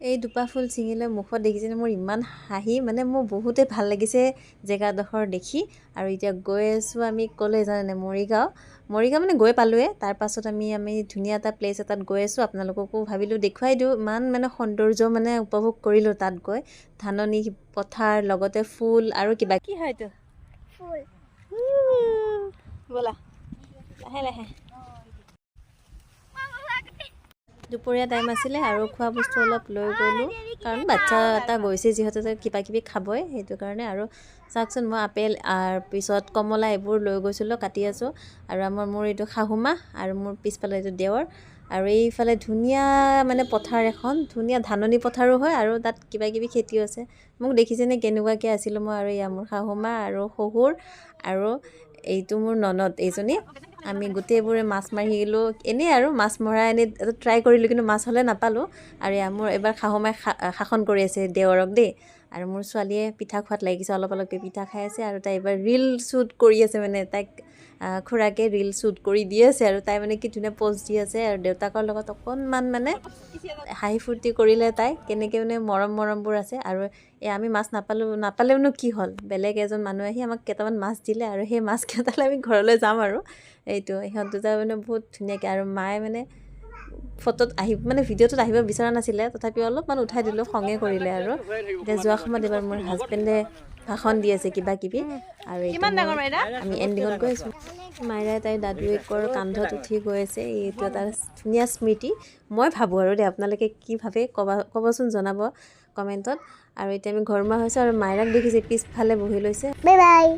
এই দুপাহ ফুল ছিঙিলে মুখত দেখিছেনে মোৰ ইমান হাঁহি, মানে মোৰ বহুতেই ভাল লাগিছে জেগাডোখৰ দেখি। আৰু এতিয়া গৈ আছোঁ আমি ক'লৈ জানেনে? মৰিগাঁও। মৰিগাঁও মানে গৈ পালোঁৱে। তাৰপাছত আমি আমি ধুনীয়া এটা প্লেচ এটাত গৈ আছোঁ, আপোনালোককো ভাবিলোঁ দেখুৱাই দিওঁ। ইমান মানে সৌন্দৰ্য মানে উপভোগ কৰিলোঁ তাত গৈ, ধাননি পথাৰ, লগতে ফুল আৰু কিবা কি হয় এইটো। ফুল। ব'লা লাহে লাহে। দুপৰীয়া টাইম আছিলে আৰু খোৱা বস্তু অলপ লৈ গ'লোঁ, কাৰণ বাচ্ছা এটা গৈছে যিহেতু কিবা কিবি খাবই, সেইটো কাৰণে। আৰু চাওকচোন, মই আপেল আৰু পিছত কমলা এইবোৰ লৈ গৈছিলোঁ, কাটি আছোঁ। আৰু আমাৰ মোৰ এইটো শাহুমা আৰু মোৰ পিছফালে এইটো দেৱৰ। আৰু এইফালে ধুনীয়া মানে পথাৰ এখন, ধুনীয়া ধাননি পথাৰো হয় আৰু তাত কিবা কিবি খেতিও আছে। মোক দেখিছেনে কেনেকুৱাকৈ আছিলোঁ মই? আৰু এয়া মোৰ শাহুমা আৰু শহুৰ আৰু এইটো মোৰ ননদ এইজনী। আমি গোটেইবোৰে মাছ মাৰিলোঁ এনেই, আৰু মাছ মৰা এনেই এটা ট্ৰাই কৰিলোঁ, কিন্তু মাছ হ'লে নাপালোঁ। আৰু এয়া মোৰ এবাৰ শাহুমাই শাসন কৰি আছে দেৱৰক দেই। আৰু মোৰ ছোৱালীয়ে পিঠা খোৱাত লাগিছে, অলপ অলপকৈ পিঠা খাই আছে। আৰু তাই এইবাৰ ৰীল শ্বুট কৰি আছে, মানে তাইক খুৰাকে ৰীল শ্বুট কৰি দি আছে আৰু তাই মানে কি ধুনীয়া প'জ দি আছে। আৰু দেউতাকৰ লগত অকণমান মানে হাঁহি ফূৰ্তি কৰিলে তাই, কেনেকৈ মানে মৰম মৰমবোৰ আছে। আৰু এই আমি মাছ নাপালোঁ, নাপালেওনো কি হ'ল, বেলেগ এজন মানুহ আহি আমাক কেইটামান মাছ দিলে আৰু সেই মাছ কেইটালৈ আমি ঘৰলৈ যাম। আৰু এইটো ইহঁত দুটা মানে বহুত ধুনীয়াকৈ, আৰু মায়ে মানে ফটোত আহি মানে ভিডিঅ'টোত আহিব বিচৰা নাছিলে, তথাপিও অলপমান উঠাই দিলোঁ, খঙে কৰিলে। আৰু এতিয়া যোৱা সময়ত এবাৰ মোৰ হাজবেণ্ডে ভাষণ দি আছে কিবা কিবি। আৰু এইটো আমি এণ্ডিঙত গৈ আছোঁ। মাইৰাই তাইৰ দাদুৱেকৰ কান্ধত উঠি গৈ আছে। এইটো এটা ধুনীয়া স্মৃতি মই ভাবোঁ আৰু দেই, আপোনালোকে কি ভাবে ক'বা, ক'বচোন, জনাব কমেণ্টত। আৰু এতিয়া আমি ঘৰমুৱা হৈছোঁ আৰু মাইৰাক দেখিছে পিছফালে বহি লৈছে। Bye bye.